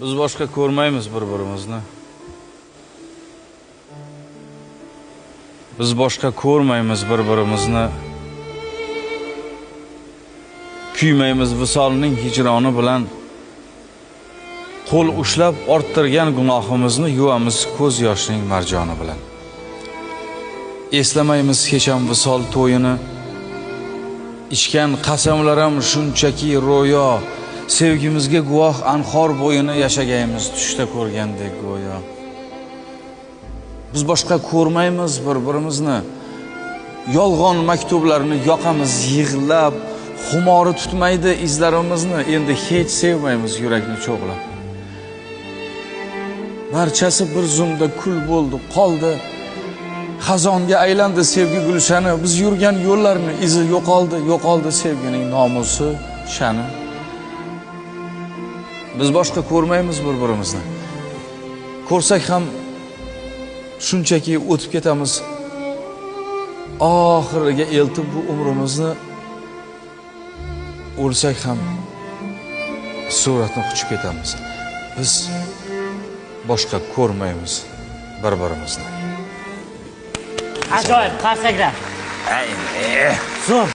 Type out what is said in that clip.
Biz boshqa ko'rmaymiz bir-birimizni. Biz boshqa ko'rmaymiz bir-birimizni. Kuymaymiz visolning hijroni bilan. Qo'l ushlab orttirgan gunohimizni yuvamiz ko'z yoshining marjoni bilan. Eslamaymiz hech ham visol to'yini. Ichgan qasamlaram shunchaki ro'yo. Sevgimizga guvoh anhor bo'yini yashagaymiz tushda ko'rgandek go'yo. Biz boshqa ko'rmaymiz bir-birimizni. Yolg'on maktublarni yoqamiz yig'lab, xumori tutmaydi izlarimizni, endi hech sevmaymiz yurakni cho'g'lab. Barchasi bir zumda kul bo'ldi, qoldi. Xazonga aylandi sevgi gulshani, biz yurgan yo'llarni izi yo'qoldi, yo'qoldi sevgining nomusi, sha'ni. Biz boshqa ko'rmaymiz bir-birimizni. Ko'rsak ham shunchaki o'tib ketamiz. Oxiriga eltib bu umrimizni o'lsak ham suratni quchib ketamiz. Biz boshqa ko'rmaymiz bir-birimizni. Ajoyib, qarsaklar. Zo'r.